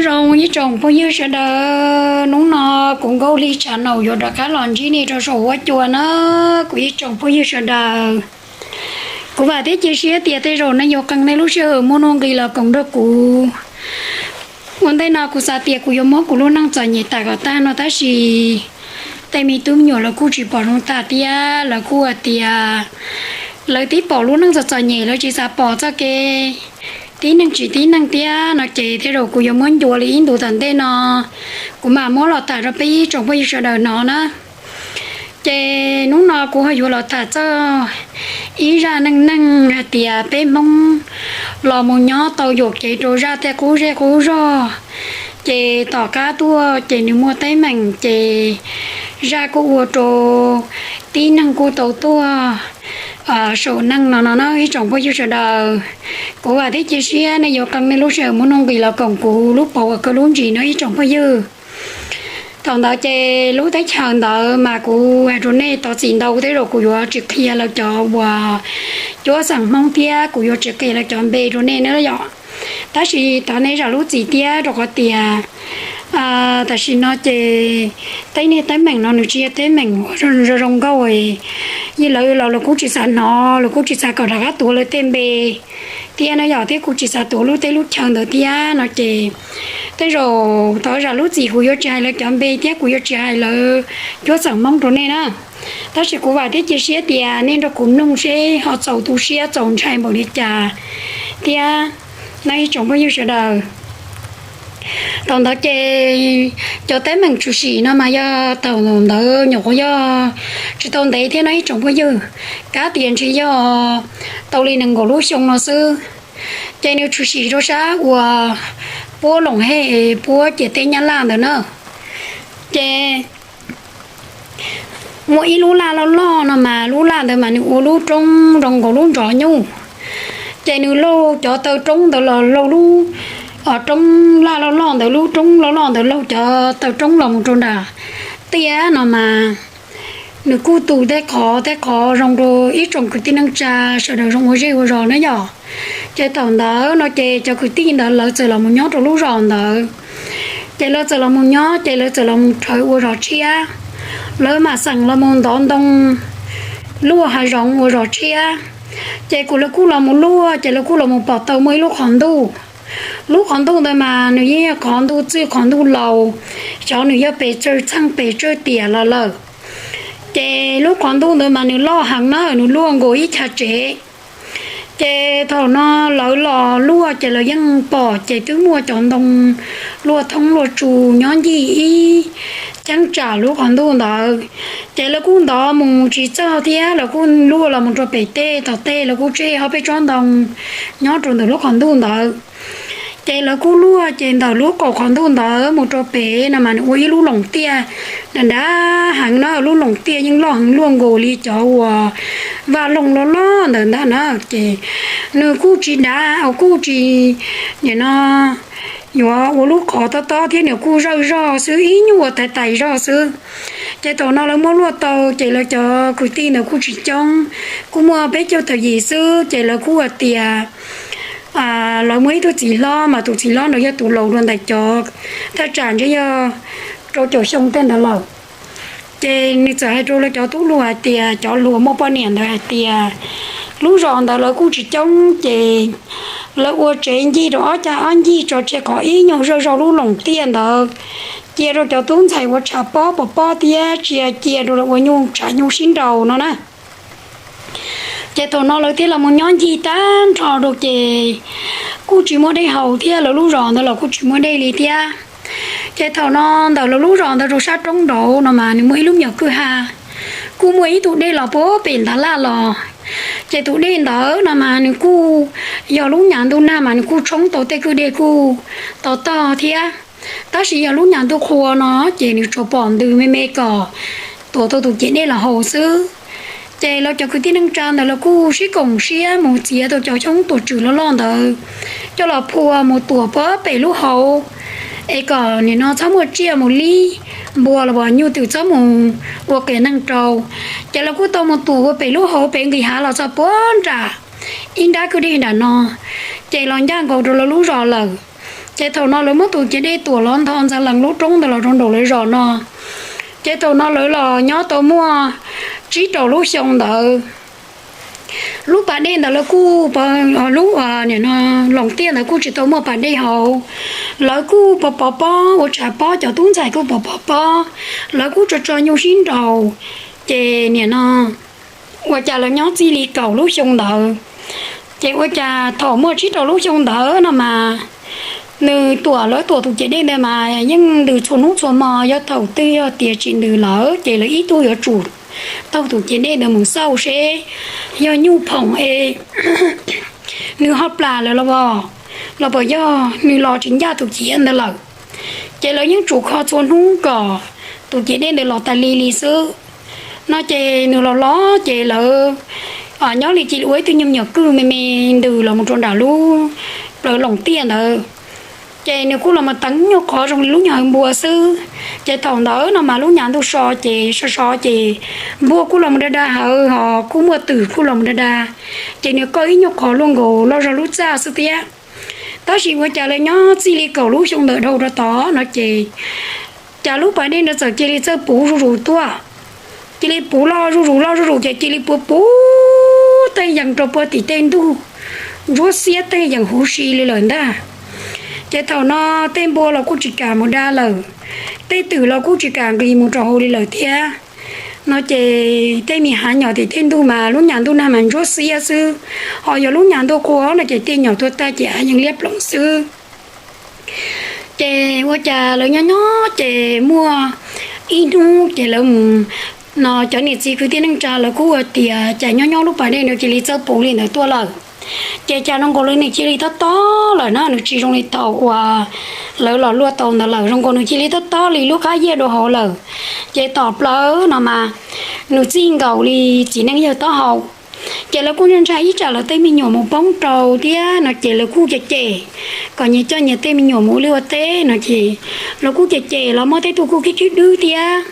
Zoo ib tsoom phooj ywg sawv daws, hnub no kuv Nkauj Hli Tshav Naum yuav rov qab los ntsib nej rau saum huab cua na, kuv ib tsoom phooj ywg sawv daws. Kuv vam thiab cia siab tias tej zaum nej yuav qee nej lub sij hawm muaj nuj nqis los koom nrog kuv. Ua ntej no kuv xav tias kuv yuav muab kuv lub neej txom nyem tag kom tag no tab sis tej me tub me nyuam lawv kuj tsis pom zoo tag thiab lawv kuj hais tias lawv tib pom lub neej txom txom nyem lawv tsis xav pom txoj kev tib neeg tsim tib neeg thiab no ces tej zaum kuv yuav muab ncua li ib ntus tom ntej no, kuv mam muab los tham rau peb ib tsoom phooj ywg sawv daws hnov na. Ces hnub no kuv ho yuav los tham txog ib zaj neej neeg hais tias peb Hmoob los mus nyob tau yuam kev rau zaj tej qub zej qub zog, ces tom qab tuaj ces nws muaj teeb meem ces zaj kuj ua rau tib neeg kuj tau tuag saum neej no no na ib tsoom phooj ywg sawv daws. Kuv vam thiab cia siab nej yuav qee nej lub sij hawm muaj nuj nqis los koom kuv lub paus uas kawg lub ntsis no ib tsoom phooj ywg. Thaum ntawd ces lub teb chaws ntawd mas kuv hais rau nej thov txim ntau, tej zaum kuv yuav tsis qhia lawv cov uas cuab xeem Hmoob thiab kuv yuav tsis qhia lawv cov npe rau nej na yom. Tab sis thov nej zam lub txim thiab rau qhov tias tam sim no ces tej niag teeb meem no nws tsis yog teeb meem zoo zoo nkauj, yog lawv los lawv kuj tsis xav hnov, lawv kuj tsis xav kom rov qab tuav lawv tej npe thiab na yom, thiab kuj tsis xav tuav lub teb lub chaw ntawd thiab no ces tej zaum thov zam lub txim, kuv yuav tsis hais lawv cov npe thiab kuv yuav tsis hais lawv cuab xeem Hmoob rau nej na. Tab sis kuv vam thiab cia siab tias nej nrog kuv mloog seb ho txaus tu siab txaus ntshai npaum li cas thiab na ib tsoom phooj ywg sawv daws. Thaum ntawd ces cov teeb meem tshwm sim no mas yog thaum ntawd nyuam qhuav yog tsis tau ntev thiab no ib tsoom phooj ywg, kav tias ntshe yog tau li nees nkaum lub xyoo no xwb. Ces nws tshwm sim rau sab uas puab Loos Hej puab ciam teb Nyab Laj ntawd na. Ces muaj ib lub laj loj loj no mas lub laj ntawd mas nws ua lub roob zoo nkaus lub ntsov nyuj. Ces nws laug cov taw roob ntawd los laug lub roob laj loj loj ntawd, lub roob loj loj ntawd laug cov taw roob los mus rau nram tiaj no mas nws kuj tu tej qhov tej qhov zoo rau ib tsoom kwv tij neej tsa sawv daws zoo ua zej ua zos na yom. Ces thaum ntawd no ces cov kwv tij ntawd lawv txawm los mus nyob rau lub zos ntawd. Ces lawv txawm los mus nyob ces lawv txawm los mus rhawv ua zos tshiab. Lawv mam xeem los mus ntov ntoo luaj hav zoov ua zos tshiab. Ces kuv lawv kuj los mus luaj ces lawv kuj los mus pom tau muaj ib lub qhov ntuj. Lub qhov ntuj ntawd mas nws yeej yog qhov ntuj txwj qhov ntuj laus, xyov nws yog pes tsawg txheej pes tsawg tiam los lawm. Ces lub qhov ntuj ntawd mas nws loj heev na, nws luaj nkaus ib chav tsev. Ces thaum no lawv los luaj ces lawv yeej pom ces twb muaj cov ntoo luaj thoob luaj tsu nyob ncig ib cheeb tsam lub qhov ntuj ntawd. Ces lawv kuj ntov mus tsis txog thiab lawv kuj luaj los mus rau pem tej tom tej, lawv kuj tseg ob peb tsob ntoo nyob rau ntawm lub qhov ntuj ntawd. Ces lawv kuj luaj ces ntawm lub qaum qhov ntuj ntawd mus rau pem no mas nws ua ib lub loos tiaj nrag nrag heev na, lub loos tiaj yeej loj heev luaj nkaus li cov uas vaj loog loj loj ntawd ntag na. Ces nws kuj tsis dav, kuj tsis, nim no yuav ua lub qhov tob tob thiab, nws kuj zawj zog xwb, ib nyuag ua tais tais zog xwb. Ces thaum no lawv muab luaj tau ces lawv cov kwv tij ntawd kuj tsis coob, kuj muaj peb caug tawm yim xwb ces lawv kuj hais tias lawv muaj ib tug txiv hlob mas tus txiv hlob ntawd yog tus laus dua ntawm cov thaj tsam ntshe yog rau caum xyoo tej ntawd lawm. Ces nws txawm hais rau lawv cov tub hluas hais tias, cov hluas muaj poj niam ntawd hais tias lub zos ntawd lawv kuj tsis coob ces lawv ua tsev ncig rau ob cag ob ncig tso tseg qhov ib nyuag zawj zog lub loos tiaj ntawd, cia rau cov tub ntxhais ua tshav pob pov pob thiab tsia cia rau lawv ua nyuj tshav nyuj sib nraus no na. Ces thaum no lawv thiaj los mus nyob ncig tag nrho rau ces kuj tsis muaj dej haus thiab, lawv lub zos ntawd los kuj tsis muaj dej li thiab. Ces thaum no ntawm lawv lub zos ntawd rau sab roob nraud no mas nws muaj ib lub me nyuam kwj ha, kuj muaj ib tug dej los puag pem ntav laj los. Ces tus dej ntawd no mas nws kuj yog lub nyam ntuj nag mas nws kuj tshoob tau tej kwj dej kuj to tog thiab. Tab sis yog lub nyam ntuj qhua no ces nws tsuas pom ntws me me kom tuam tau tus ciam dej los haus xwb. Ces lawv cov kwv tij neej tsa ntawd lawv kuj sib koom siab mus txiav tau cov xyoob tuam tswm loj loj ntawd coj los phua mus tuam puag pem lub hauv, es kom nim no txhob muaj tsiaj mus lib npua los as nyuj twm txhob mus ua qias neeg rau. Ces lawv kuj tau mus tuam ua pem lub hauv pem nqis hav los txog puag nram ib nrab kwj dej nram no, ces los ncaj nkaus rau lawv lub zos lawm. Ces thaum no lawv muab tus ciav dej tuam los ntho ntxav lees lub roob ntawd los rau nraum lawv zos no. Ces thaum no lawv los nyob tau muaj tsib rau lub xyoo ntawd, lub pas dej ntawd lawv kuj, lub, nim no, Loos Tiaj ntawd kuj tsis tau muaj pas dej haus. Lawv kuj pov pov pob ua tshav pob, cov tub ntxhais kuj pov pov pob, lawv kuj tso tso nyuj sib nraus. Ces nim no ua cas lawv nyob txij li kaum lub xyoo ntawd, ces ua cas thaum muaj tsib rau lub xyoo ntawd no mas nws tuam, lawv tuam tus ciav dej ntawd mas yeej ntws txhua hnub txhua hmo, yog thaum twg yog tias tsis ntws lawm ces lawv ib tug yuav tsum taug tus ciav dej ntawd mus xauj seb yog nyuj phoom es nws ho plam lawm los, los puas yog nws los tsis ncaj tus ciav ntawd lawm. Ces lawv yeej tsum kho txhua hnub kom tus ciav dej ntawd los tas li li xwb no. Ces nws los los ces lawv nyob li cia li ua ib tug nyuag me nyuam kwj me me ntws los mus rau nram lub plawv Loos Tiaj ntawd. Ces nws kuj los mus teev nyuag qhov zoo li lub nyuag hawv npua xwb. Ces thaum ntawd no mas lub nyam ntuj so ces so so ces npua kuj los mus da da hawv, ho kuj muaj twm kuj los mus da da. Ces nws kaw ib nyuag qhov luaj nkaus loj zog lub txaj xwb thiab. Tab sis ua cas lawv nyob txij li kaum lub xyoo ntawd dhau rau tod no ces cas lub pas dej ntawd txawm cia li txawj puv zuj zus tuaj. Cia li puv loj zuj zus loj zuj zus ces cia li puv puv tej yees rau puag tim tej ntug, ntsuab xiab tej yees huv si li lawm ntag. Ces thaum no tej npua los kuj tsis kam mus da lawm, tej twm los kuj tsis kam nqis mus rau hauv li lawm thiab. No ces tej me hav nyom tim tej ntug mas lub nyam ntuj nag mas ntsuab xiab xwb, ho yog lub nyam ntuj qhua no ces tej nyom tuag tag ces av yeej liab ploog xwb. Ces ua cas lawv nyob nyob ces muaj ib hnub ces lawv mus, no cov niam txiv kwv tij neej tsa lawv kuj ua tias cas nyob nyob lub pas dej no cia li txawj puv li ntawd tuaj lawm. Ces cas zoo nkaus li nws cia li tob tob lawm na, nws tsis zoo li thaum uas lawv los luaj tau ntawd lawm, zoo nkaus nws cia li tob tob li lub qab yiaj rau hauv lawm. Ces tom plaws no mas nws txij nkaus li txiv neej yawg taub hau. Ces lawv kuj ntshai ib tsam lawv tej me nyuam mus poob rau thiab no ces lawv kuj cem cem kom nyias coj nyias tej me nyuam mus ua liaj ua teb no ces lawv kuj cem cem los muaj tej tug kuj khib khib dwb thiab.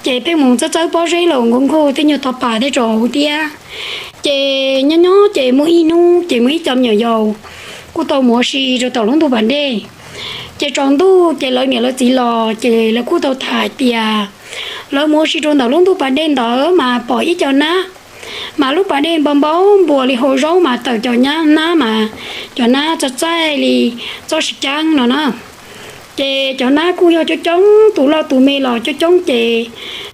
Ces pheej mus txawb txawb pob zeb los nkaug nkaug tej nyuag tog pas tej rau hauv thiab. Ces nyob nyob ces muaj ib hnub ces muaj ib co me nyuam yaus kuj tau mus ua si rau tom lub ntug pas dej. Ces tsaus ntuj ces lawv niam lawv txiv los ces lawv kuj tau tham hais tias lawv mus ua si rau ntawm lub ntug pas dej ntawd mas pom ib co nab, mas lub pas dej npau npau npuas li hau zaub mas tawm cov nab mas cov nab txaij txaij li txoj siv ceeb no na. Ces cov nab kuj yog coob coob, tus loj tus me los coob coob ces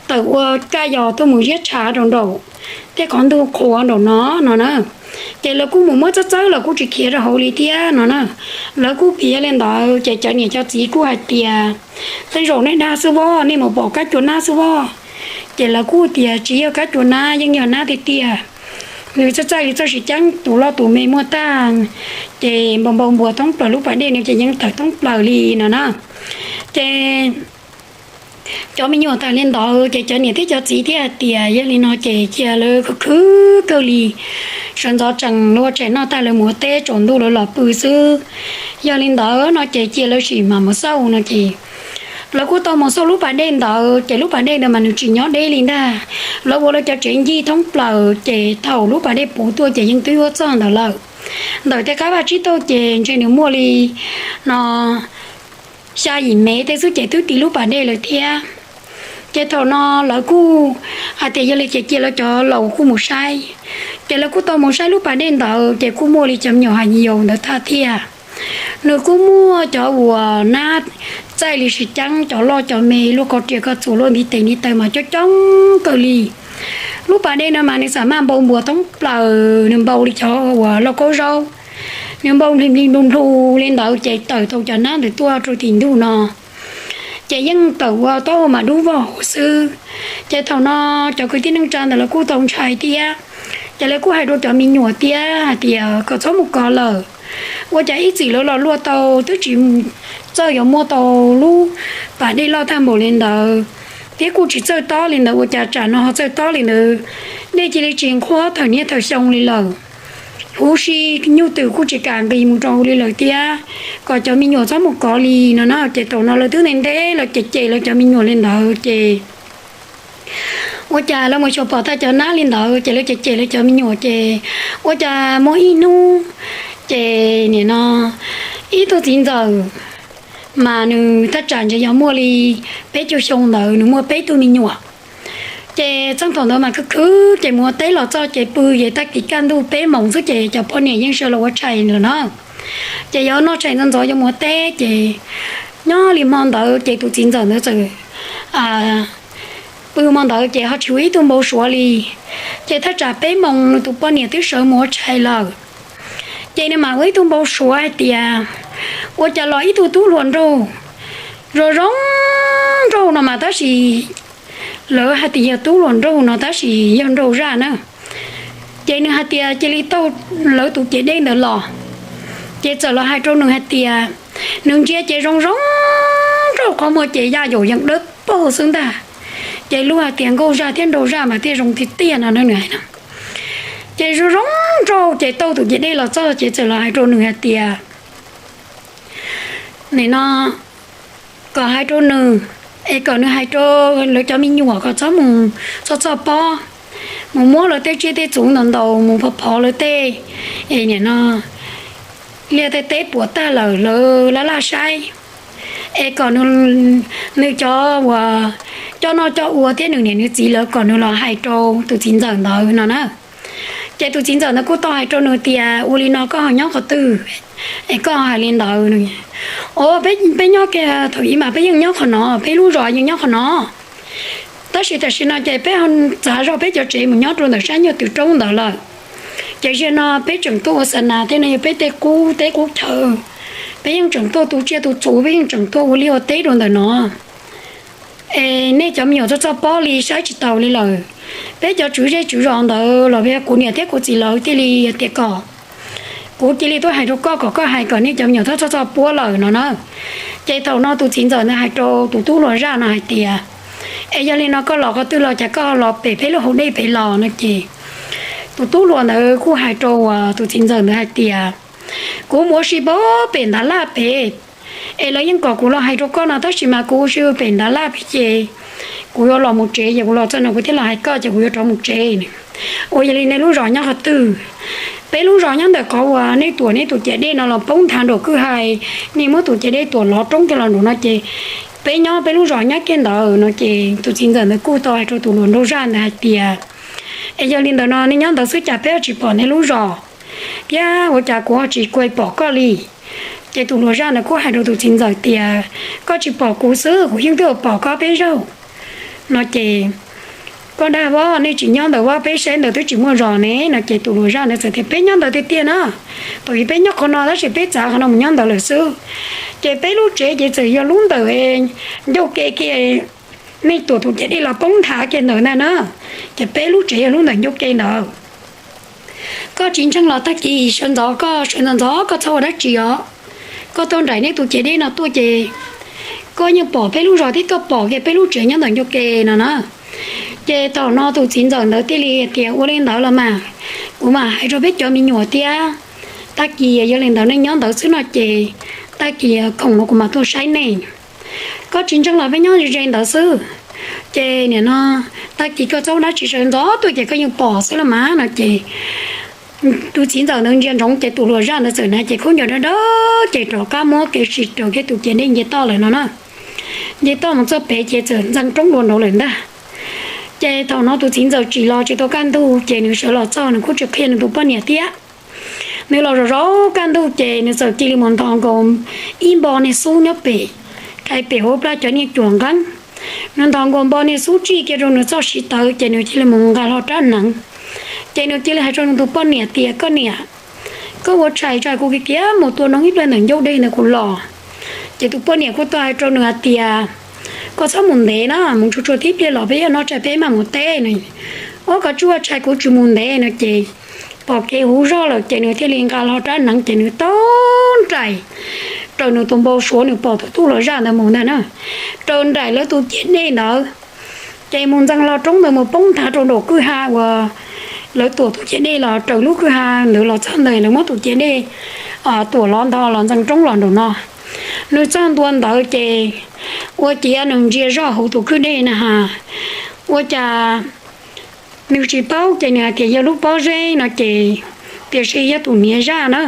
tawm ua kaj yos tuaj mus ziab tshav rau nraum tej qhov ntug qhuav nraum no no na. Ces lawv kuj mus muab txawb txawb los kuj tsis khiav rau hauv li thiab no na. Lawv kuj piav li ntawd ces cov niam cov txiv kuj hais tias tej zaum nej dag xwb voj, nej mus pom kab cua nab xwb voj. Ces lawv kuj tias tsis yog kab cua nab, yeej yog nab tiag tiag. Nws txaij txaij li txoj siv ceeb, tus loj tus me muaj tag, ces npau npau npuas thoob plaws lub pas dej no ces yeej tawm thoob plaws li no na. Ces cov me nyuam tham li ntawd ces cov niam thiab cov txiv thiaj hais tias yog li no ces cia lawv khwv khwv kawg li, sawv ntxov tsees lawv ua tsev noj tag lawv mus ua teb, tsaus ntuj lawv los pw xwb. Yog li ntawd no ces cia lawv sim mam mus xauj no ces lawv kuj tau mus xauj lub pas dej ntawd ces lub pas dej ntawd mas nws tsis nyob deb li ntag. Lawv ua lawv cov tsev ncig thoob plaws ces thaum lub pas dej puv tuaj ces yeej twb yuav txog ntawd lawm. Ntawm tej qab vaj tsib taug ces ntshe nws muaj li no xya yim mev tej xwb ces twb ti lub pas dej lawm thiab. Ces thaum no lawv kuj hais tias yog li ces cia lawv cov laus kuj mus saib. Ces lawv kuj tau mus saib lub pas dej ntawd ces kuj muaj li cov me nyuam hais yaus ntawd tag thiab. Nws kuj muaj cov uas nab txaij li siv ceeb, cov loj cov me, luaj ko riam ko txuas, luaj ntiv tes ntiv taw mas coob coob kawg li. Lub pas dej no mas nws xam maj npau npuas thoob plaws, nws npau li cov uas lauj kaub zaub. Nws npau nplig nplig nplug nplug li ntawd ces tawm tau cov nab ntawd tuaj rau tim ntug no ces yeej tawm ua taub hau mas dub vog huv xwb. Ces thaum no cov kwv tij neej tsa ntawd lawv kuj tau ntshai thiab. Ces lawv kuj hais rau cov me nyuam thiab hais tias kom txhob mus kov lawm. Ua cas ib txwm lawv los luaj tau twb tsis txawj yuav muaj tau lub pas dej loj tag npaum li ntawd, thiab kuj tsis txawj tob li ntawd, ua cas tsam no ho txawj tob li ntawd. Dej cia li tsis nqhuab thawm niaj thawm xyoo li lawm. Huv si nyuj twm kuj tsis kam nqis mus rau li lawm thiab, kom cov me nyuam txhob mus kov li no na. Ces thaum no lawv twb ntev ntev lawv cem cem lawv cov me nyuam li ntawd ces ua cas lawv mus xyuas pom tag cov nab li ntawd ces lawv cem cem lawv cov me nyuam ces ua cas muaj ib hnub ces nim no Ib tug txiv ntxawm mas nws thaj tsam ntshai yog muaj li peb caug xyoo ntawd, nws muaj peb tug me nyuam. Ces txheej thaum ntawd mas khwv khwv ces mus ua teb los txog ces pw ces tag kis kaj ntug peb moos xwb ces cov poj niam yeej sawv los ua tshais lawm no. Ces yuav noj tshais ntxov ntxov yuav mus ua teb ces nyob li hmo ntawd ces tus txiv ntxawm ntawd txawm pw hmo ntawd ces ho tsis ua ib tug npau suav li. Ces thaj tsam peb moos nws tus poj niam twb sawv mus ua tshais lawm. Ces nws mam ua ib tug npau suav hais tias ua cas los ib tug tub hluas nraug zoo zoo nraug no mas tab sis lawv hais tias yog tub hluas nraug no tab sis yog nraug zaj na. Ces nws hais tias cia li taug lawv tus ciam dej ntawd los. Ces txawm los hais rau nws hais tias nws ntsia ces zoo zoo nraug, qhov muag ces yaj yaum yees dawb paug xwb ntag. Ces luag hais tias nkauj zaj thiab nraug zaj mas thiaj zoo tiag tiag no na nws hais no. Ces zoo zoo nraug ces taug tus ciam dej los txog ces txawm los hais rau nws hais tias nim no kom hais rau nws, es kom nws hais rau lawv cov me nyuam kom txhob mus txog txoj pob, mus muab lawv tej tsiaj tej txhu ntaus ntaus mus phov phov lawv tej, es nim no liaj tej teb puas tag lawm lawv laj laj saib, es kom nws cov uas coj noj coj ua thiab nws niam nws txiv lawv kom nws los hais rau tus txiv ntxawm ntawd no na. Ces tus txiv ntxawm ntawd kuj tau hais rau nws tias ua li no koj ho nyob qhov twg es koj hais li ntawd no. Os, peb nyob kiag thaum ub mas peb yeej nyob qhov no, peb lub zos yeej nyob qhov no, tab sis tam sim no ces peb txav zog peb cov tsev mus nyob rau ntawm sab nyuag twm roob ntawd lawm. Ces zaum no peb tseem tuaj ua xa nas thiab no, yog peb tej qub teb qub chaw, peb yeej tseem tuaj tu tsiaj tu txhu, peb yeej tseem tuaj ua liaj ua teb rau ntawm no. Es nej cov me nyuam txhob txoj pob li, saib tsis taus li lawm. Peb cov tswv zej tswv zos ntawd los yog kuv niam thiab kuv txiv lawv thiaj li tias kom kuv cia li tuaj hais rau koj kom koj hais kom nej cov me nyuam txhob txoj txoj pob lawm no na. Ces thaum no tus txiv ntxawm ntawd hais rau tus tub hluas zaj no hais tias es yog li no koj los qhov twg los cas koj los pem peb lub hauv dej pem los no. Ces tus tub hluas ntawd kuj hais rau tus txiv ntxawm ntawd hais tias kuv mus ua si pem ntav laj pem, es lawv yeej kom kuv los hais rau koj no tab sis mas kuv ua si pem ntav laj pem ces kuv yuav los mus tsev, ces kuv los txog no kuv thiaj los hais koj ces kuv yuav rov mus tsev. Ua yog li nej lub zos nyob qhov twg? Peb lub zos nyob ntawm qhov uas nej tuam nej tus ciam dej no los poob nthav nraum kwj ha, nej muab tus ciam dej tuam lov roob kiag los nraum no ces peb nyob peb lub zos nyob kiag ntawd no. Ces tus txiv ntxawm ntawd kuj tau hais rau tus hluas nraug zaj ntawd hais tias es yog li ntawd no nej nyob ntawd xwb cas peb ho tsis pom nej lub zos thiab ua cas kuv ho tsis kuj pom koj li? Ces tus hluas zaj ntawd kuj hais rau tus txiv ntxawm tias koj tsis pom kuv xwb, kuv yeej twb pom koj peb zaug no. Ces koj dag vab, nej tsis nyob ntawd vab, peb saib ntawd twb tsis muaj zos ne no. Ces tus hluas zaj ntawd txawm tias peb nyob ntawd tiag tiag na, thaum ub peb nyob qhov no tab sis peb txav qhov no mus nyob ntawd lawm xwb. Ces peb lub tsev ces txawm yog lub ntawm ncauj ke kiag, nej tuam tus ciam dej los poob nthav kiag ntawd ntag na. Ces peb lub tsev yog lub ntawm ncauj ke ntawd. Koj tsis ntseeg los tag kis sawv ntxov koj sawv ntxov ntxov koj txhob ua dab tsi os. Koj tuaj nraim nej tus ciam dej no tuaj ces koj yeej pom peb lub zos thiab koj pom kiag peb lub tsev nyob ntawm ncauj ke no na. Ces thaum no tus txiv ntxawm ntawd thiaj li tias ua li ntawd los mas kuv mam hais rau peb cov me nyuam thiab, tag kis yog li ntawd nej nyob ntawd xwb no ces tag kis khoom no kuv mam tuaj saib nej. Koj tsis ntseeg los peb nyob ze ze ntawd xwb. Ces nim no tag kis koj txhob ua dab tsi sawv ntxov tuaj ces koj yeej pom xwb los mas no. Ces tus txiv ntxawm ntawd ntsia ntsoov ces tus hluas zaj ntawd txawm hnav cev khaub ncaws dawb dawb ces rov qab muab kev sim raws kiag tus ciam dej nce toj lawm no na. Nce toj mus txog pem ces txawm ntxeev roob dua nraud lawm ntag. Ces thaum no tus txiv ntxawm tsim los tsis tau kaj ntug ces nws sawv los txog nws kuj tsis qhia nws tus poj niam thiab. Nws los zov zov kaj ntug ces nws txawm cia li mus ntog nkaus ib npo niag xub nyob pem, rhais pem hauv plab cov niag cuam nqeeb. Nws ntog nkaus npo niag xub tsij kiag rau nws txoj siv tawv ces nws cia li mus nqa hlo rab hneev. Ces nws cia li hais rau nws tus poj niam tias koj niam, koj ua tshais tsa kuv kiag kiag mus tua noog ib pliag ntawm ncauj dej ntawd kuv los. Ces tus poj niam kuj tau hais rau nws hais tias koj txhob mus ntev na, mus tsuag tsuag tib pliag los peb yuav noj tshais peb mam mus teb no. Ob, koj tsuaj tshais kuv tsis mus ntev no. Ces pom kev huv zog lawm ces nws thiaj li nqa hlo rab hneev ces nws tau nraim raws nws tus npau suav nws pom tus tub hluas zaj ntawd mus ntag na, raws nraim lawv tus ciam dej ntawd. Ces mus ntxeev hlo roob ntawd mus poob nthav rau nraum kwj ha uas lawv tuam tus ciam dej los raws lub kwj ha ntawd los txog ntawd lawv muab tus ciam dej tuam lov ntog los ntxeev roob los nraum no. Nws txog ntua ntawd ces ua ciav nws ntsia zoj hauv tus kwj dej na has, ua cas nws tsis paub ces nws hais tias yog lub pob zeb no ces tiam sis yog tus niam zaj na.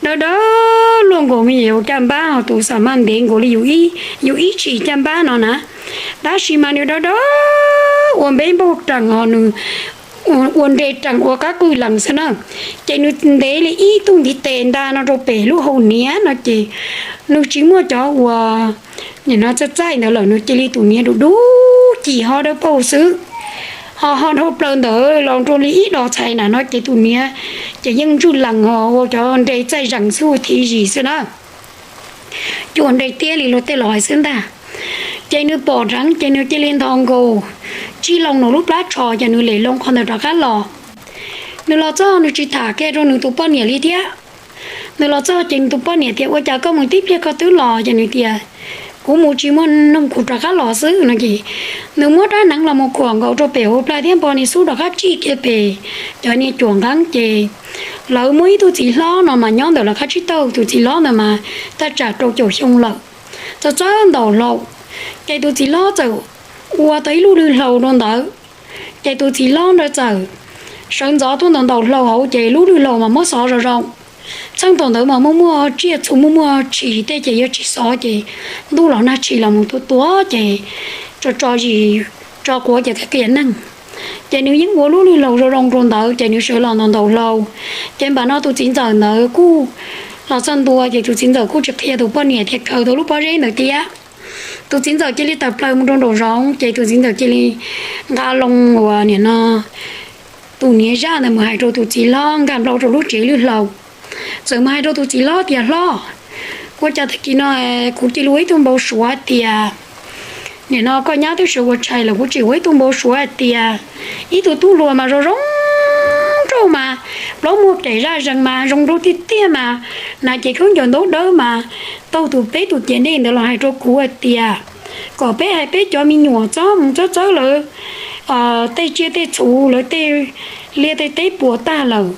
dawb dawb luaj nkaus me nyuam yaus caj npab, ho tus xam maj ntev nkaus li yus ib, yus ib tshim caj npab no na. Tab sis mas nws dawb dawb ua npeb npaug rees, ho nws ua nre rees ua qab qwj lees xwb na. Ces nws ntev li ib tug ntiv tes ntag no rau pem lub hau hniav no ces nws tsis muaj cov uas nim no txaij txaij ntawd lawm, nws cia li tus hniav du du ci ho dawb paug xwb. Ho ho dhau plaws ntawd los rau li ib dos txhais na no ces tus hniav ces yeej ntswj lees ho ua cov nre txaij zees xwb, ua thib zis xwb na. Cua nre tiab li luag tej los hais xwb ntag. Ces nws pom dheev ces nws cia li ntho nkaus, tsij loo nws lub plab tsho ces nws lem loo qhov ntawd rov qab los. Nws los txog nws tsis tham kiag rau nws tus poj niam li thiab. Nws los txog ces nws tus poj niam tias, Ua cas koj mus tib pliag koj twb los? Ces nws tias, Kuv mus tsis muaj neeg, kuv rov qab los xwb no ces nws muab rab hneev los mus khuam nkaus rau pem hauv plawv thiab npo niag xub rov qab tsij kiag pem cov niag cuam nqeeb ces lawv muaj ib tug txiv hlob no mas nyob ntawm lawv qab tsib taug, tus txiv hlob ntawd mas thaj tsam rau caum xyoo lawm, txawm txawb ntaus hlau. Ces tus txiv hlob txawm ua tau ib lub lwg hlau rau ntawd. Ces tus txiv hlob ntawd txawm sawv ntxov tuaj ntaus ntaus hlau hauv ces lub lwg hlau mas muab xov zoo zoo. Txheej thaum ntawd mas muaj muaj tsiaj txhu, muaj muaj tshis tej ces yog tsis xov ces ntuj los nag tshis los mus tua tua ces tso tso zis tso quav ces qias qias neeg. Ces nws yeej ua lub lwg hlau zoo zoo rau ntawd ces nws sawv los ntaus ntaus hlau. Ces npam no tus txiv ntxawm ntawd kuj los txog ntua ces tus txiv ntxawm kuj tsis qhia tus poj niam tias khaws tau lub pob zeb ntawd tiag. Tus txiv ntxawm cia li tawm plaws mus rau nraum zoov ces tus txiv ntxawm cia li nqa loo uas nim no tus niam zaj ntawd mus hais rau tus txiv hlob nkag nplo rau lub tsev lwj hlau. Txawm mus hais rau tus txiv hlob tias, Hlob, ua cas tag kis no kuv cia li ua ib tug npau suav tias, nim no koj nyab twb sawv ua tshais lawm, kuv tseem ua ib tug npau suav hais tias ib tug tub hluas mas zoo zoo nraug mas plaub muag kem zaj zees mas zoo nraug tiag tiag mas, na ces khaub ncaws ntaub dawb mas taug tus peb tus ciav dej ntawd los hais rau kuv hais tias kom peb hais peb cov me nyuam txhob mus txawb txawb lawv tej tsiaj tej txhu, lawv tej liaj tej teb puas tag lawm.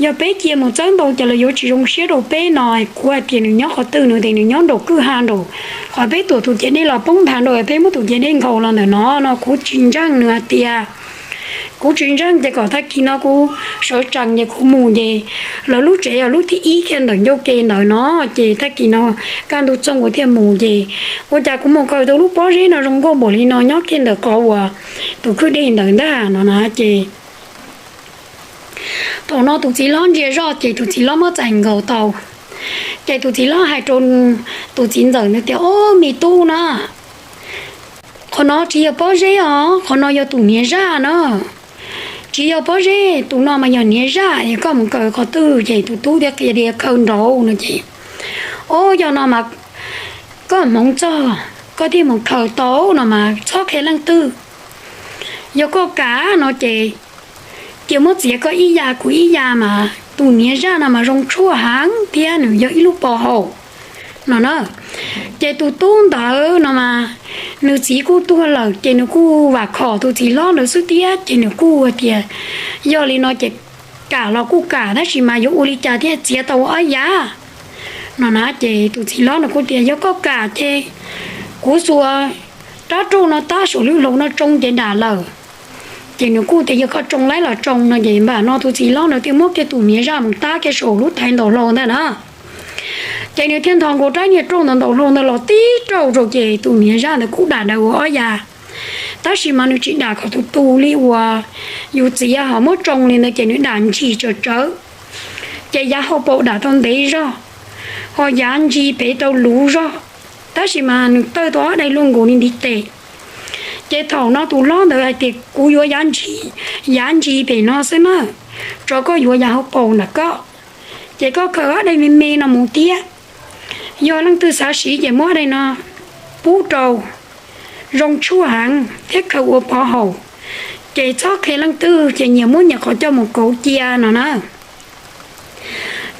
Yog peb cia mus txawb ntau ces lawv yuav tsis zoo siab rau peb no. Kuv hais tias nws nyob qhov twg, nws tias nws nyob nraum kwj ha nraum qhov peb tuam tus ciav dej los poob nthav nraum, peb muab tus ciav dej nkhaus los ntawm no no. Kuv tsis ntseeg, nws hais tias kuv tsis ntseeg ces kom tag kis no kuv sawv tsees ces kuv mus ces lawv lub tsev yog lub thib ib kiag ntawm ncauj ke ntawd no, ces tag kis no kaj ntug txooj kuv thiaj mus ces ua cas kuv mus khaws tau lub pob zeb no zoo nkauj npaum li no nyob kiag ntawm qhov uas tus kwj dej ntawd ntag no na. Ces thaum no tus txiv hlob ntsia zoj ces tus txiv hlob muab txais nkaus tau. Ces tus txiv hlob hais rau tus txiv ntxawm ntawd tias, Ob, me tub na, qhov no tsis yog pob zeb os, qhov no yog tus niam zaj na. Tsis yog pob zeb, tus no mas yog niam zaj, yog koj mus khaws qhov twg? Ces tus tub thiaj qhia tias khaws nraud no ces, Ob, yog no mas koj hmoov txog koj thiaj mus khaws tau no mas txhob qhia leej twg. Yog koj kam no ces cia muab txiav koj ib ya kuv ib ya mas tus niam zaj no mas zoo tshuaj heev thiab nws yog ib lub pov haum no na. Ces tus tub ntawd no mas nws txiv kuj tuag lawm ces nws kuj vam khom tus txiv hlob ntawd xwb thiab ces nws kuj hais tias, Yog li no ces kam los kuj kam tab sis mas yuav ua li cas thiaj txiav tau ob yav no na. Ces tus txiv hlob nws kuj tias, Yog koj kam ces kuv xuas rab rauj no tab saum lub hlau no tsoo ces dam lawm. Ces nws kuj tias, Yog koj tsoo laib los tsoo no. Ces npam no tus txiv hlob nws thiaj muab kiag tus niam zaj mus tab kiag saum lub thaiv ntaus hlau ntag na. Ces nws thiaj nthos nkaus rab niag rauj ntawd ntaus hlau ntawd los tib rauj rau ces tus niam zaj ntawd kuj dam daws ua ob yav. Tab sis mas nws tsis dam kom tus tus li uas yus txiav ho muab tsoo li ntawd ces nws dam ntsis tsawv tsawv. Ces yav hauv paus dam tau ntev zog, ho yav ntsis pem tau luv zog, tab sis mas nws tawg tau ob daim luaj nkaus li ntiv tes. Ces thaum no tus hlob ntawd hais tias, Kuv yuav yav ntsis, yav ntsis pem no xwb na, tso koj yuav yav hauv paus ntawm koj. Ces koj khaws ob daim me me no mus thiab. Yog leej twg xav siv ces muab ob daim no pub rau, zoo tshuaj heev thiab khaws ua pov haum. Ces txhob qhia leej twg ces nyias muab nyias qhov coj mus kauv cia no na.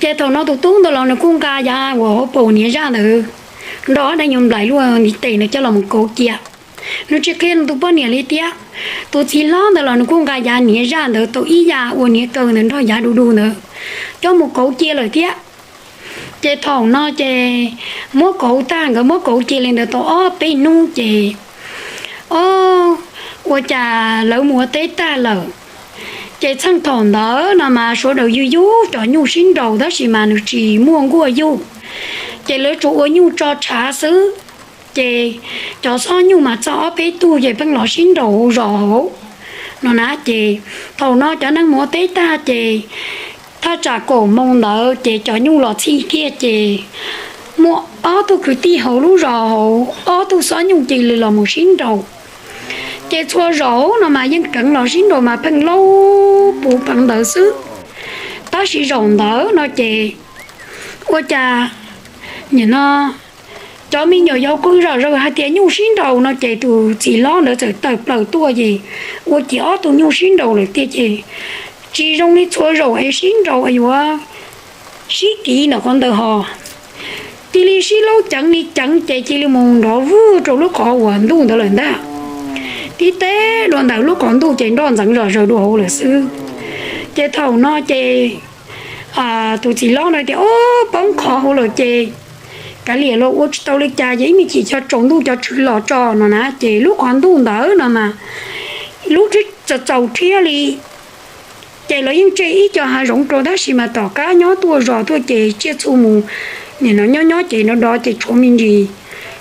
Ces thaum no tus tub ntawd los nws kuj nqa yav uas hauv paus niam zaj ntawd nrog ob daim nyuag nplaim luaj ntiv tes ntawd coj los mus kauv cia. Nws tsis qhia nws tus poj niam li thiab. Tus txiv hlob ntawd los nws kuj nqa yav niam zaj ntawd tau ib yav uas niam kaw ntawd nrog yav du du ntawd coj mus kauv cia lawm thiab. Ces thaum no ces muab kauv tag, nkawd muab kauv cia li ntawd tau ob peb hnub ces, ob, ua cas lawv mus ua teb tag lawm, Ces txheej thaum ntawd no mas sawv daws yug yug cov nyuj sib nraus tab sis mas nws tsis muaj nkuaj yug, ces lawv tsuas ua nyuj tso tshav xwb. Ces cov xob nyuj mas txog ob peb tug ces pheej los sib nraus hauv zos hauv no na. Ces thaum no cov neeg mus ua teb tag ces thaj tsam kaum moos ntawd ces cov nyuj los txhij kiag ces muaj ob tug kwv tij hauv lub zos hauv ob tug xob nyuj cia li los mus sib nraus. Ces txhua zaus no mas yeej keev los sib nraus mas pheej laub puv peev ntawd xwb. Tab sis zaum ntawd no ces ua cas nim no cov me nyuam yaus qw zom zaws hais tias nyuj sib nraus no ces tus txiv hlob ntawd txawm tawm plaws tuaj ces ua cas ob tug nyuj sib nraus lawm tiag ces tsis zoo li txhua zaus es sib nraus yuav sib kiv ntawm qhov ntawd ho cia li sib laub ceev li ceev ces cia li mus nrov vwj rau lub qhov uas ntuj ntawd lawm ntag. Tib teb dua ntawm lub qhov ntuj ces nroj ntxeev zom zaws dua hauv lawm xwb. Ces thaum no ces tus txiv hlob no tias, Ob, poob qhov hauv lawm ces kav liam los ua tsis tau li cas ces ib me chim cov tsaus ntuj cov tswv los tso no na. Ces lub qhov ntuj ntawd no mas lub txaus txaus rhiab li. Ces lawv yeej tseg ib co hav zoov rau tab sis mas tom qab nyob tuaj zos tuaj ces tsiaj txhu mus nim no nyob nyob ces nrov nrov ces tshuav me ntsis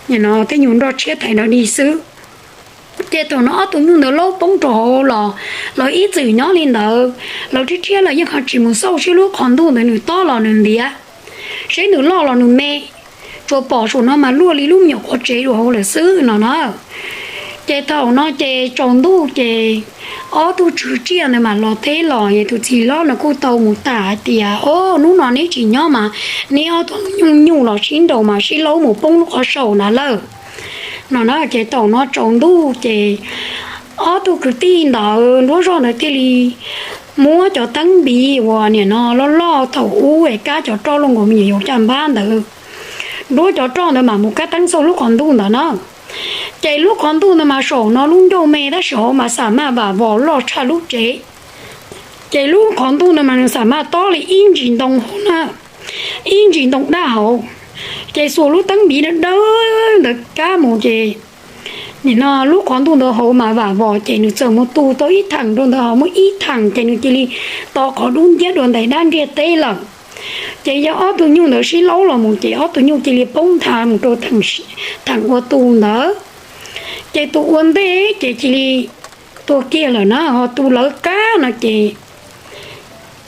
nim no tej nyuag nroj tshiab thaiv nrov dig xwb. Ces thaum no ob tug nyuj ntawd laub poob rau hauv los lawv ib txwm nyob li ntawd, lawv rhiab rhiab los yeej ho tsis mus xauj seb lub qhov ntuj ntawd nws tob los nws ntiav, seb nws loj los nws me, tsuas pom saum no mas luaj li lub me nyuam qhuav tsev dua hauv lawm xwb no na. Ces thaum no ces tsaus ntuj ces ob tug tswv tsiaj ntawd mas los teb los es tus txiv hlob no kuj tau mus tham hais tias, Ob, hnub no neb tsis nyob mas neb ob tug nyuj los sib nraus mas sib laub mus poob lub qhov saum na lawm no na. Ces thaum no tsaus ntuj ces ob tug kwv tij ntawd nruab zoj ntawd thiaj li muab cov teeb npiv uas nim no loj loj thaum ub es kab cov roj luaj nkaus me nyuam yaus caj npab ntawd, nruab cov roj ntawd mas mus kab teeb xauj lub qhov ntuj ntawd na. Ces lub qhov ntuj ntawd mas saum no lub ncauj me tab sis hauv mas xam maj vam vos loj tshaj lub tsev. Ces lub qhov ntuj ntawd mas nws xam maj tob li ib ntsis ntoo hauv na, ib ntsis ntoo daj hauv. Ces xuas lub teeb npiv dawb dawb ntawd kab mus ces nim no lub qhov ntuj ntawd hauv mas vam vos ces nws txawm mus tu tau ib theem rau ntawd ho muaj ib theem ces nws cia li to qhov dub nciab dua ntais dab ntiaj teb lawm. Ces yog ob tug nyuj ntawd sib laub los mus ces ob tug nyuj cia li poob nthav mus rau theem ua tu ntawd. Ces tus ua ntej ces cia li tuag kiag lawm na, ho tus lawv kab no ces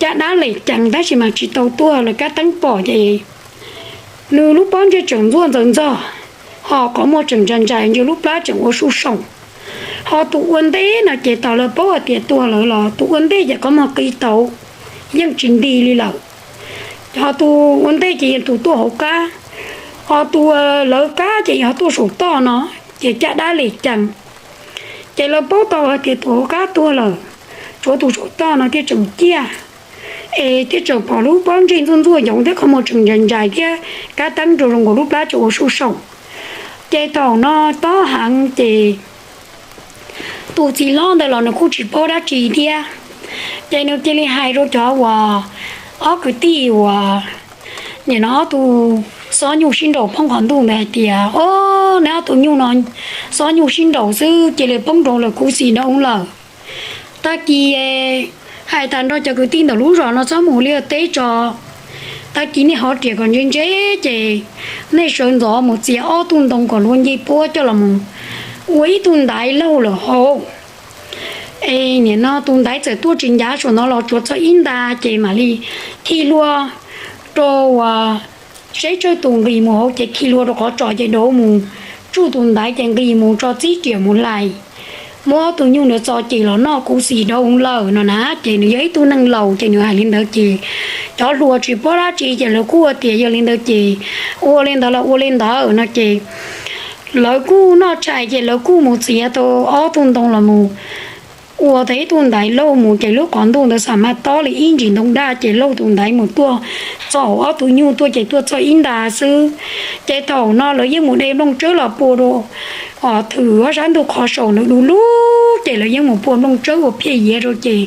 caj dab lem cees tab sis mas tsis tau tuag, lawv kab teeb pom ces nws lub pob ntseg tseem ntxuaj ntxaws ntxog, ho qhov muag tseem ntsais ntsais ntsia lub plab tseem ua suj soom. Ho tus ua ntej no ces thaum lawv paub hais tias tuag lawm los tus ua ntej ces qhov muag qi tau yeej tsis nti li lawm. Ho tus ua ntej ces yog tus tuaj hauv qab, ho tus lawv kab ces yog tuaj saum toj no, ces caj dab lem cees. Ces lawv paub tau hais tias tus hauv qab tuag lawm, tshuav tus saum toj no thiaj tseem ciaj, es thiaj tseem pom lub pob ntseg ntxuaj ntxuaj yoov thiab qhov muag tseem ntsais ntsais thiab kab teeb rau zoo nkaus lub plab tseem ua suj soom. Ces thaum no tob heev ces tus txiv hlob ntawd los nws kuj tsis paub dab tsi thiab. Ces nws cia li hais rau cov uas ob kwv tij uas nim no ob tug xob nyuj sib nraus poob qhov ntuj ntawd hais tias, Ob, neb ob tug nyuj no, xob nyuj sib nraus xwb cia li poob rau lawm khuv xim dhau lawm. Tag kis hais tas nrog cov kwv tij ntawm lub zos no txhob mus ua liaj teb tso. Tag kis nej hov riam kom ntse ntse ces nej sawv ntxov mus txiav ob tug ntoo kom luag nce puab coj los mus ua ib tug ntaiv laug lawm hauv. Es nim no tus ntaiv txawm tuaj tsis ncav saum no los tsuav txog ib nta ces mam li khi hlua rau uas seb tsawg tus nqis mus hauv ces khi hlua rau qhov tsos ces dauv mus tsuj tus ntaiv ces nqis mus tso txib riam mus hlais, muab ob tug nyuj ntawd txo ces los noj khuv xim dhau lawm no na. Ces nws yog ib tug neeg laus ces nws hais li ntawd ces cov hluas tsis paub dab tsi ces lawv kuj tias yog li ntawd ces ua li ntawd los ua li ntawd no ces lawv kuj noj tshais ces lawv kuj mus txiav tau ob tug ntoo los mus ua tau ib tug ntaiv laug mus ces lub qhov ntuj ntawd xam maj tob li ib ntsis ntoo daj ces laug tus ntaiv mus tuaj txog hauv ob tug nyuj tuaj ces tuaj txog ib nta xwb. Ces thaum no lawv yeej mus de nplooj tsawb los pua rau thwm ob sab ntug qhov saum ntawd du lug ces lawv yeej mus pua nplooj tsawb ua phiaj yiav rau ces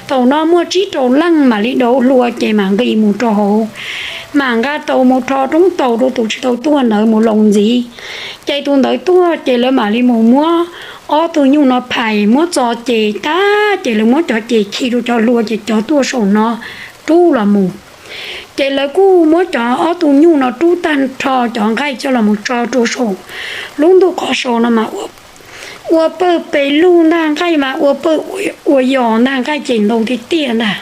thaum no muaj tsib rau leej mam li dauv hlua ces mam nqis mus rau hauv, mam nqa taus mus rho roob taus rau tus tsis tau tuag ntawd mus laus ntxiv. Ces tus ntawd tuag ces lawv mam li mus muab ob tug nyuj no phais muab txo ces tag ces lawv muab cov ces khi rau cov hlua ces cov tuaj saum no rub los mus. Ces lawv kuj muab cov ob tug nyuj no rub tag nrho cov nqaij coj los mus tso rau saum lub ntuj qhov sau no mas ua pawg pes lug ntag, nqaij mas ua pawg ua yos ntag, nqaij ces ntau tiag tiag ntag.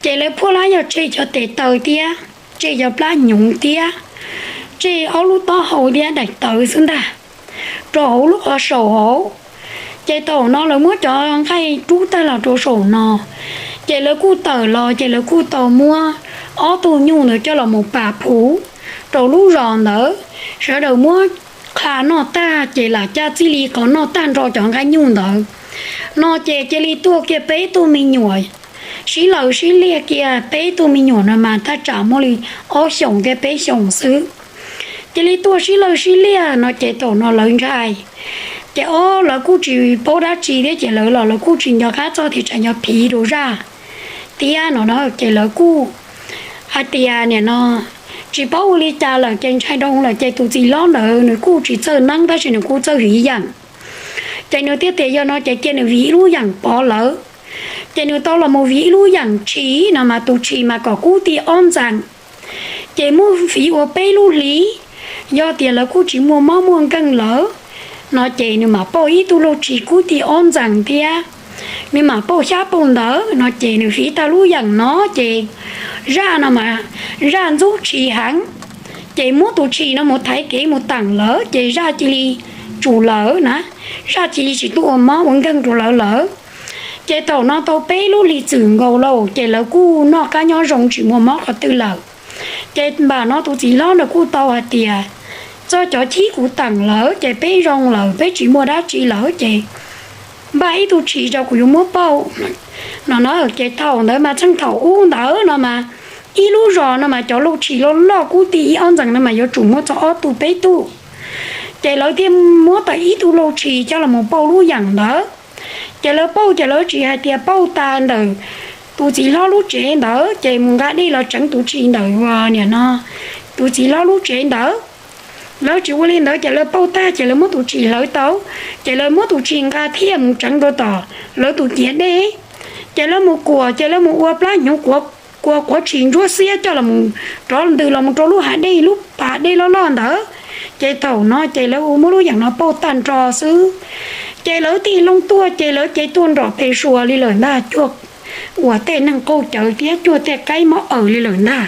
Ces lawv phuaj lab yog tseg cov tes taw thiab tseg cov plab hnyuv thiab tseg ob lub taub hau thiab daim tawv xwb ntag rau hauv lub qhov saum hauv. Ces thaum no lawv muab cov nqaij rub tag los rau saum no, ces lawv kuj tawm los ces lawv kuj tau muab ob tug nyuj ntawd coj los mus pas phuv rau lub zos ntawd. Sawv daws muab qha noj tag ces lam caj txij li qhov noj tag nrho cov nqaij nyuj ntawd no ces cia li tuaj kiag peb tug me nyuam sib laws sib liag kiag. Peb tug me nyuam no mas thaj tsam muaj li ob xyoos thiab peb xyoos xwb. Cia li tuaj sib laws sib liag no ces thaum no lawv ntshai. Ces ob lawv kuj tsis paub dab tsi thiab ces lawv los lawv kuj tsis nco qab txog tias tsam yog phiv rau zaj thiab no na. Ces lawv kuj hais tias nim no tsis paub ua li cas lawm ces ntshai dhau lawm ces tus txiv hlob ntawd nws kuj tsis txawj neeb tab sis nws kuj txawj viv yeem. Ces nws thiaj tias yog no ces cia nws viv ib lub yeem pov lawv. Ces nws tau los mus viv ib lub yeem tshis no mas tus tshis mas kom kub tij ob ntxees. Ces muab viv ua peb lub hlis, yog tias lawv kuj tsis muaj mob muaj nkeeg lawm no ces nws mam pauj ib tug lauj tshis kub tij ob ntxees thiab nws mam pauj xyab pauj ntawv no ces nws viv tag lub yeem no ces zaj no mas zaj ntxub tshis heev. Ces muab tus tshis no mus thaiv kev mus teem lawv ces zaj cia li tsum lawm na, zaj cia li tsis tuaj ua mob ua nkeeg rau lawv lawm. Ces thaum no tau peb lub hlis txwm nkaus lauj ces lawv kuj noj qab nyob zoo tsis muaj mob qhov twg lawm. Ces npam no tus txiv hlob ntawd kuj tau hais tias txoj cov chib kuv teem lawm ces peb zoo lawm peb tsis muaj dab tsi lawm ces npaj ib tug tshis rau kuv yuav muab pauj no na. Ces thaum ntawd mas txheej thaum ub ntawd no mas ib lub zos no mas cov lauj tshis loj loj kub tij ib ob ntxees no mas yuav tsum muaj txog ob tug peb tug. Ces lawv thiaj muab tau ib tug lauj tshis coj los mus pauj lub yeem ntawd. Ces lawv pauj ces lawv tsis hais tias pauj tas ntawm tus txiv hlob lub tsev ntawd ces mus nqa dej los tseev tus tshis ntawm uas nim no tus txiv hlob lub tsev ntawd. Lawv tsis ua li ntawd ces lawv pauj tag ces lawv muab tus tshis hlawv tau, ces lawv muab tus tshis nqa thiaj mus tseev rau tom lawv tus ciav dej. Ces lawv mus kuam ces lawv mus ua plab hnyuv kuav quav tshis ntsuab xiab coj los rov ntws los mus rau lub hav dej lub pas dej loj loj ntawd. Ces thaum no ces lawv ua muab lub yeem no pauj tag nrho xwb. Ces lawv tig loo tuaj ces lawv ces tuaj nrom pes suas li lawm ntag, cuag uas tej neeg qaug cawv thiab cuag tej qaib mob aws li lawm ntag.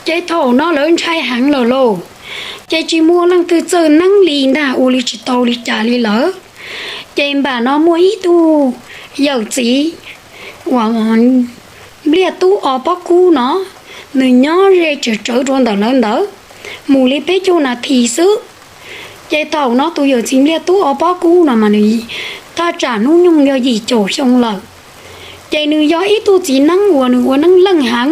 Ces thaum no lawv ntshai heev lawm lauj, ces tsis muaj leej twg txawj neeb li ntag, ua li tsis tau li cas li lawm. Ces npam no muaj ib tug yawm txiv uas Npliaj Tub Ob Pob Kub no, nws nyob ze tsawv tsawv rau ntawm lawv ntawd, mus li peb caug nas this xwb. Ces thaum no tus yawm txiv Npliaj Tub Ob Pob Kub no mas nws thaj tsam hnub nyoog yog yim caum xyoo lawm. Ces nws yog ib tug txiv neeb uas nws ua neeb leej heev.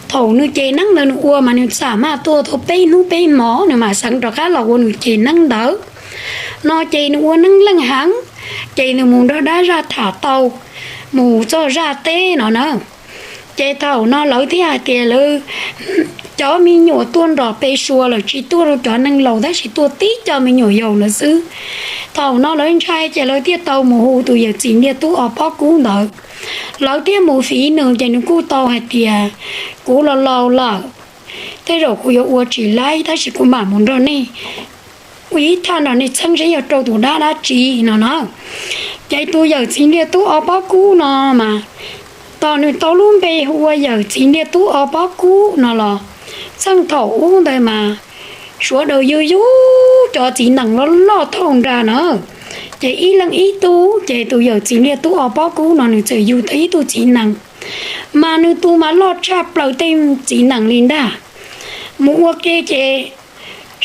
Thaum nws ces neeb ntawd nws ua mas nws xam maj tuaj tau peb hnub peb hmo nws mam xeev rov qab los ua nws ces neeb ntawd. No ces nws ua neeb leej heev, ces nws mus nrog dab zaj tham tau mus txog zaj teb no na. Ces thaum no lawv thiaj hais tias lawv cov me nyuam tuaj nrom pes suas lawm, tsis tuaj rau cov neeg laus tab sis tuaj tib co me nyuam yaus lawm xwb. Thaum no lawv ntshai ces lawv thiaj tau mus hu tus yawm txiv Npliaj Tub Ob Pob Kub ntawd. Lawv thiaj mus fiv nws ces nws kuj tau hais tias, kuv los laus lawm, tej zaum kuv yuav ua tsis laib tab sis kuv mam mus nrog nej ua ib thaj nrog nej txheeb seb yog rau tus dab dab tsi no na. Ces tus yawm txiv Npliaj Tub Ob Pob Kub no mas, tos nws tau lub npe hu ua yawm txiv Npliaj Tub Ob Pob Kub no los, txheej thaum ub ntawd mas sawv daws yug yug cov txiv nees loj loj thauj nra na. Ces ib leeg ib tug, ces tus yawm txiv Npliaj Tub Ob Pob Kub no nws txawm yug tau ib tug txiv nees, mas nws tus mas loj tshaj plaws tej txiv nees li ntag. Mus ua ke ces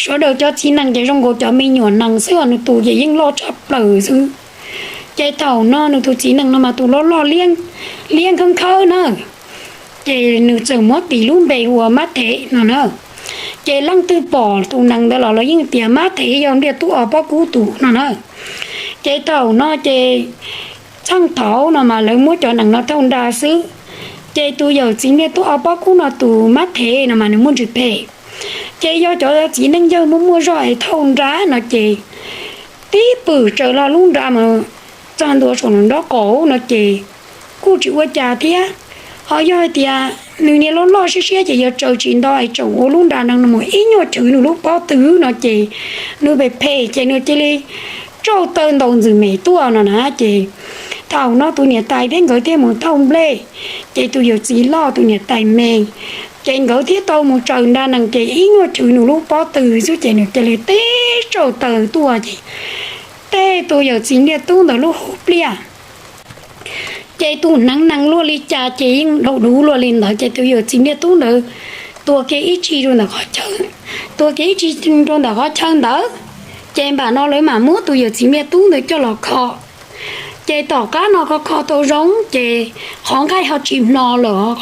sawv daws cov txiv nees ces zoo nkaus cov me nyuam nees xwb os, nws tus ces yeej loj tshaj plaws xwb. Ces thaum no nws tus txiv nees no mas tus loj loj liab nkhawb nkhawb na. Ces nws txawm muab tis lub npe hu ua Mab Thev no na. Ces leej twg pom tus nees ntawd los lawv yeej tias Mab Thev yog Npliaj Tub Ob Pob Kub tus no na. Ces thaum no ces txheej thaud no mas lawv muab cov nees no thauj nra xwb. Ces tus yawm txiv Npliaj Tub Ob Pob Kub no tus Mab Thev no mas nws muaj ntsis phem. Ces yog cov txiv neej yawg muaj muaj zog es thauj nra no ces pib pwm tsaws los lub nra mus txog ntua saum nraub qaum no ces kuj tsis ua cas thiab. Ho yog hais tias nws niag loj loj siab siab ces yog tsaws tsis nto es tseem ua lub nra nees no mus ib nyuag chwv nws lub pob tw no ces nws phem phem ces nws cia li tsauj taw ntaus ntxwm mem tuaj no na. Ces thaum no tus niam tais thiab nkawd thiaj mus thauj nplej, ces tus yawm txiv loj tus niam tais me, ces nkawd thiaj tau mus tsaws nra nees ces ib nyuag chwv nws lub pob tw xwb ces nws cia li teb tsauj taw tuaj ces tej tus yawm txiv npliaj tub ntawd lub hauv pliaj ces tus hneev nees luaj li cas ces yeej dhau duv luaj li ntawd. Ces tus yawm txiv npliaj tub ntawd tuag kiag ib tsi rau ntawm qhov chaw, tuag kiag ib tsi rau ntawm qhov chaw ntawd. Ces npam no lawv mam muab tus yawm txiv npliaj tub ntawd coj los kho. Ces tom qab no kho kho tau zoo ces qhov nqaij ho tsis hno lawm,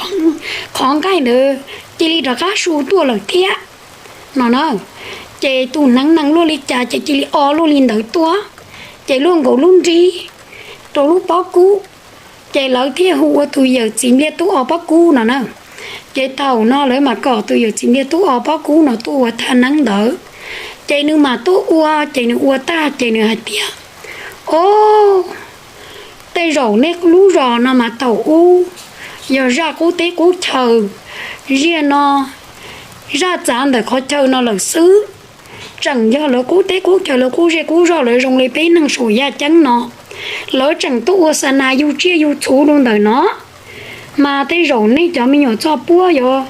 qhov nqaij ntawd cia li rov qab su tuaj lawm thiab no na. Ces tus hneev nees luaj li cas ces cia li o luaj li ntawd tuaj, ces luaj nkaus lub nrig rau lub pob kub. Ces lawv thiaj hu ua tus yawm txiv npliaj tub o pob kub no na. Ces thaum no lawv mam kom tus yawm txiv npliaj tub o pob kub no tuaj ua thaj neeb ntawd. Ces nws mam tuaj ua, ces nws ua tag ces nws hais tias, o, tej zaum nej lub zos no mas thaum ub yog zaj qub teb qub chaw, ziag no zaj txav ntawm qhov chaw no lawm xwb. Tseem yog lawv qub teb qub chaw, lawv qub zej qub zog, lawv zoo li peb neeg saum yaj ceeb no, lawv tseem tuaj ua xa nas yug tsiaj yug txhuv rau ntawm no. Mas tej zaum nej cov me nyuam txoj puab yuav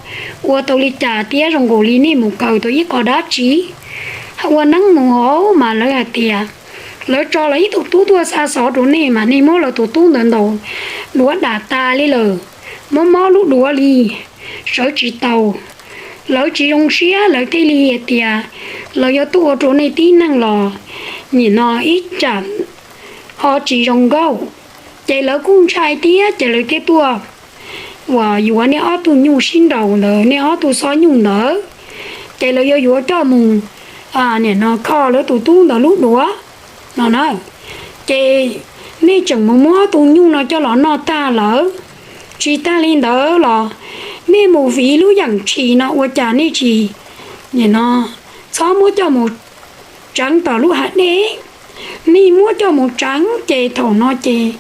ua tau li cas thiab zoo nkaus li nej mus kaw tau ib qho dab tsi ua neeb mus hauv. Mas lawv hais tias lawv tso lawv ib tug tub tuaj xa xov rau nej, mas nej muab lawv tus tub ntawd ntaus duav dam tas li lawm, mob mob lub duav li, sawv tsis tau. Lawv tsis zoo siab, lawv thiaj li hais tias lawv yuav tuaj ua rau nej tib neeg los nim no ib tsam ho tsis zoo nkauj. Ces lawv kuj ntshai thiab, ces lawv thiaj tuaj uas yuav nej ob tug nyuj sib nraus ntawd, nej ob tug xob nyuj ntawd. Ces lawv yuav yuav coj mus nim no kho lawv tus tub ntawd lub duav no na. Ces nej tseem mus muab ob tug nyuj no coj los noj tag lawm. Tsis tag li ntawd los nej mus viv lub yeem tshis no ua cas nej tsis nim no txhob muab coj mus tseev tom lub hav dej. Nej muab coj mus tseev ces thaum no ces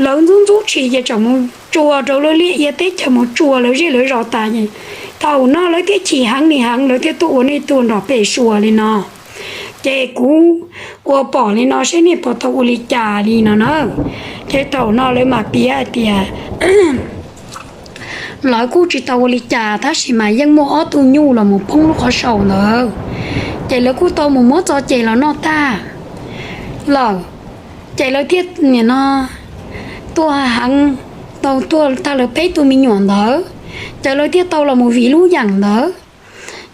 lawv ntxub ntxub tshis ces tseem mus tsuas rau lawv liaj ia teb chaws, mus tsuas lawv zej lawv zos tas. Thaum no lawv thiaj chim heev li heev, lawv thiaj tuaj ua nej tuag nrom pem suas li no. Ces kuv ua pom li no seb nej puas tau ua li cas li no na. Ces thaum no lawv mam piav hais tias lawv kuj tsis tau ua li cas tab sis mas yeej muaj ob tug nyuj los mus poob lub qhov saum ntawd. Ces lawv kuj tau mus muab txo ces los noj tag lawm. Ces lawv thiaj nim no tuag heev, tau tuag tag lawv peb tug me nyuam ntawd. Ces lawv thiaj tau los mus viv lub yeem ntawd.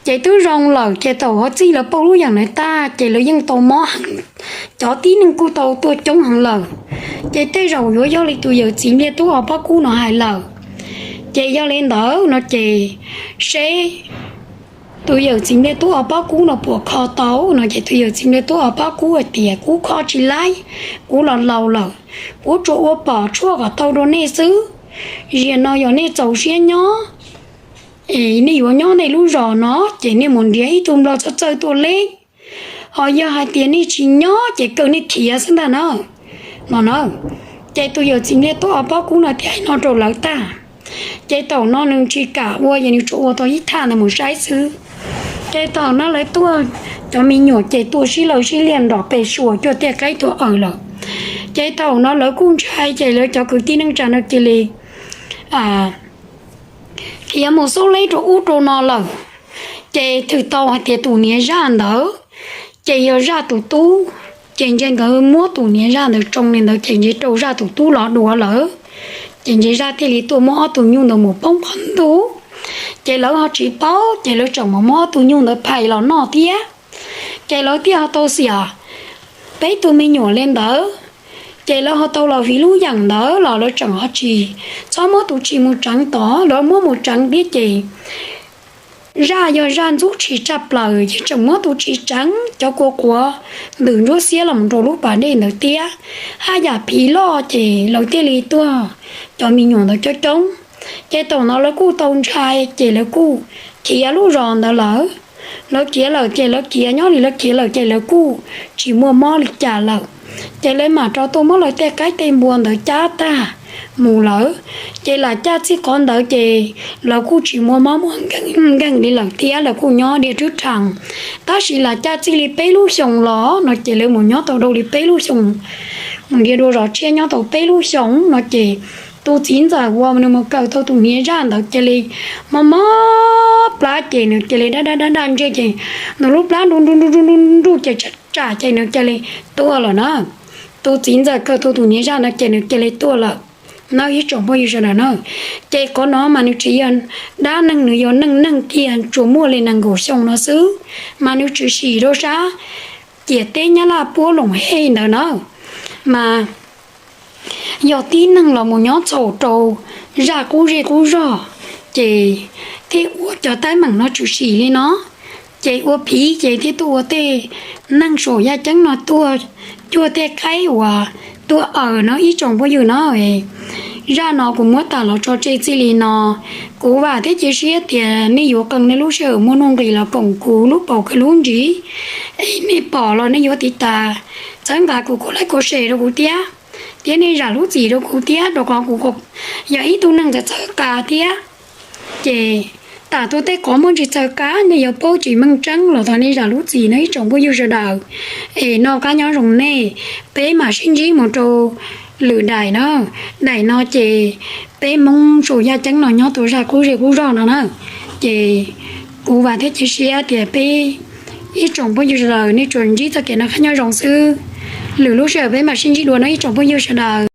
Ces twb zoo lawm, ces thaum ho txij lawv pauj lub yeem ntawd tag ces lawv yeej tau mob heev, cov tib neeg kuj tau tuaj coob heev lawm. Ces tej zaum yuav yog li tus yawm txiv npliaj tub o pob kub no hais lawm. Ces yog li ntawd no ces seb tus yawm txiv npliaj tub o pob kub no puas kho tau no. Ces tus yawm txiv npliaj tub o pob kub hais tias kuv kho tsis laib, kuv los laus lawm, kuv tsuas ua pom tshuaj kom tau rau nej xwb. Ziag no yog nej txaus siab nyob es nej yuav nyob nej lub zos no ces nej mus nrhiav ib tug nplog txawj txawj tuaj leb. Ho yog hais tias nej tsis nyob ces kawg nej khiav xwb ntag na no na. Ces tus yawm txiv npliaj tub o pob kub no thiaj hais no rau lawv tag. Ces thaum no nws tsis kam ua, ces nws tsuas ua tau ib thaj ntawd mus saib xwb. Ces thaum no lawv tuaj, cov me nyuam ces tuaj sib law sib liaj nrom pem suas cuaj tiaj qaib tuaj awm lawm. Ces thaum no lawv kuj ntshai, ces lawv cov kwv tij neej tsa no cia li khiav mus xub leb rau ub rau no lawm. Ces twb tau hais tias tus niam zaj ntawd ces yog zaj tus tub. Ces ntshe nkawd muab tus niam zaj ntawd tsoo li ntawd ces ntshe rau zaj tus tub los dua lawm. Ces ntshe zaj thiaj li tuaj muab ob tug nyuj ntawd mus poob qhov ntug. Ces lawv ho tsis paub, ces lawv tseem mus muab ob tug nyuj ntawd phais los noj thiab. Ces lawv thiaj ho tau xiam peb tug me nyuam li ntawd. Ces lawv ho tau los viv lub yeem ntawd los lawv tseem ho tsis txhob muab tus tshis mus tseev tod, lawv muab mus tseev thiab ces zaj yog zaj ntxub tshis tshaj plaws, ces tseem muab tus tshis tseev cov kua quav ntws ntsuab xiab los rau lub pas dej ntawd thiab. Haj yam phiv loj ces lawv thiaj li tuag, cov me nyuam ntawd coob coob. Ces thaum no lawv kuj tau ntshai, ces lawv kuj khiav lub zos ntawd lawm. lawv khiav lawm ces lawv khiav nyob li lawv khiav lawm ces lawv kuj tsis muaj mob li cas lawm. Ces lawv mam rov tuaj muab lawv tej qaib tej npua ntawd cab tag mus lawm. Ces lam caj txij qhov ntawd ces lawv kuj tsis muaj mob muaj nkeeg li lawm thiab, lawv kuj nyob diam twb rhees. Tab sis lam caj txij li peb lub xyoos los no ces lawv mus nyob tau dhau li peb lub xyoos, mus nrhiav dua zos tshiab nyob tau peb lub xyoos no ces tus txiv ntxawm uas nws mus kawm tau tus hniav zaj ntawd cia li mob mob plab ces nws cia li daj daj daj daj ntseg ces nws lub plab nruj nruj nruj nruj nruj ces tsam tsam ces nws cia li tuaj lawm na. Tus txiv ntxawm kawm tau tus hniav zaj no ces nws cia li tuaj lawm na ib tsoom phooj ywg sawv daws na. Ces qhov no mas nws tsis yog dab neeg, nws yog neej neeg kiag tsuas muaj li nees nkaum xyoo no xwb, mas nws tshwm sim rau sab ciam teb Nyab Laj puab Loos Hej ntawd na. Mas yog tib neeg los mus nyob txhaum rau zaj qub zej qub zog, ces thiaj ua cov teeb meem no tshwm sim li no. Ces ua phiv ces thiaj tuaj ua tej neeg saum yaj ceeb no tuaj cuag tej qaib uas tuaj aws no ib tsoom phooj ywg na. Zaj no kuv muab tham los tso tseg txij li no. Kuv vam thiab cia siab tias nej yuav qee nej lub sij hawm muaj nuj nqis los koom kuv lub paus kawg lub ntsis, es nej pom los nej yuav tiv tas txhawb nqa kuv, kuv like kuv share rau kuv thiab, thiab nej zam lub txim rau kuv thiab, rau qhov kuv yog ib tug neeg txawv txawv qa thiab. Ces tham tau tej qhov muaj ntsis txawv qa nej yuav paub tsis meej tseeb los thov nej zam lub txim no ib tsoom phooj ywg sawv daws. Es noj qab nyob zoo nej, peb mam sib ntsib mus rau lwm daim na. Daim no ces peb Hmoob saum yaj ceeb no nyob tau zaj qub zej qub zog no na. Ces kuv vam thiab cia siab tias peb ib tsoom phooj ywg sawv daws nej tsuas ntsib txoj kev noj qab nyob zoo xwb. Lwm lub sij hawm peb mam sib ntsib dua no ib tsoom phooj ywg sawv daws.